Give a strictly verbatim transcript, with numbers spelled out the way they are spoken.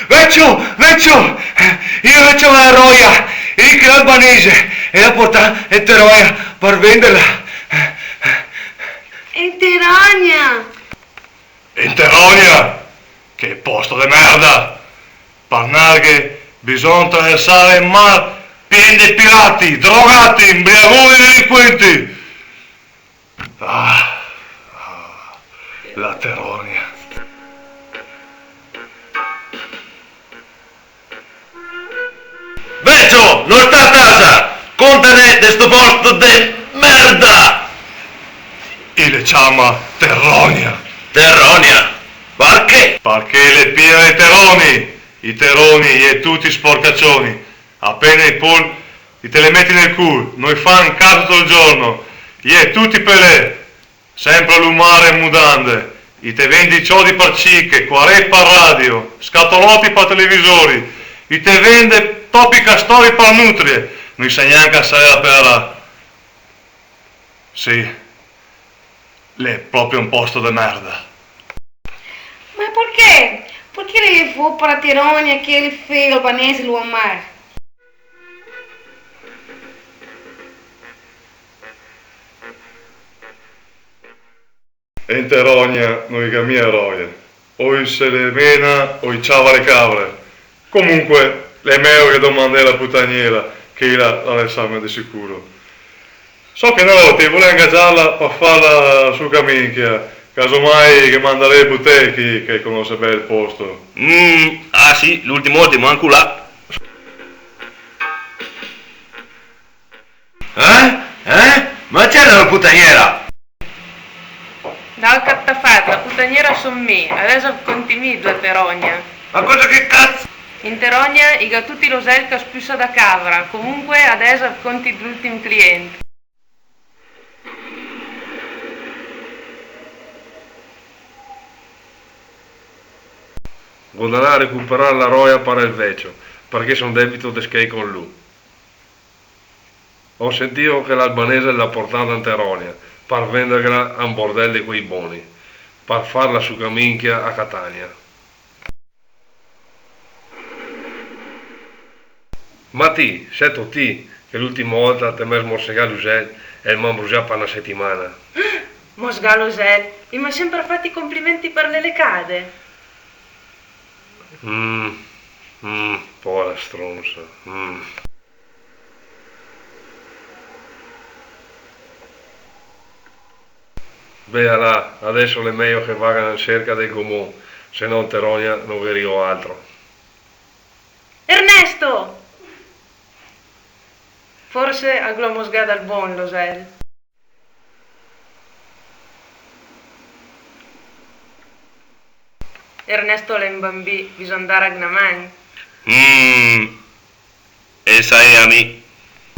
Vecio, vecio, i ga ciamà la roia, i dixe che l'albanese la ga portà in Teronia par venderla. In Teronia? In Teronia? Che posto de merda! Par narghe bisogna traversare el mar pien de pirati, drogati, inbriagoni e delinquenti! Ah, ah, la Teronia. Vecio, no sta a tasa! Contane de sto posto de merda! I le ciama Teronia. Teronia? Parché? Parché l'è piena de teroni! I teroni i è tuti sporcacioni. Apena i pol, i te le meti nel cul, no i fa un caso tuto el giorno, i è tuti pelé, sempre a lumare e mudande, i te vende i ciodi par ciche, quaré par radio, scatoloti par televisori, i te vende topi castori par nutrie, no i sa gnanca se la pera. Sì, l'è proprio un posto de merda. Ma parché? Parché l'è fo par la Teronia che l'è feo albanese lo amar? E in Teronia no i ga mia roia. O i se le mena o i ciava le cavre. Comunque, l'è mejo che domandè la putaniera, che ela la le sa de sicuro. So che na volta i volea ingagiarla par farla su caminchia, casomai che mandarè el Butechi, che conose ben el posto. Mm, ah sì, l'ultimo volta i m'à anculà. Eh? Eh? Ma c'era la putaniera? Dal catafat, la putaniera son mi, adeso conti mi dla Teronia. Ma cosa che cazzo? In Teronia i ga tuti l'osel che a spusa da cavra, comunque adeso conti l'ultim client. Go da ndar a recuperar la roia par el vecio, parché son debito de schei con lu. Go sentìo che l'albanese l'à portada in Teronia, par venderghela a un bordel de quei boni, par farla su caminchia a Catania. Ma ti, seto ti, che l'ultima volta te m'è smorsegà l'usel e el m'à brusià par na setimana? Mosgà l'usel? I m'à sempre fat i complimenti par le lecade. Mm, mm, povera stronsa. Mm. Beh, alà, adeso l'è mejo che vaga in serca del gomon, se no in Teronia no ghe rivo altro. Ernesto! Forse a glo mosgà dal bon l'osel. Ernesto l'è un banbì, bisogna darghe na man. Mm, e saea mi.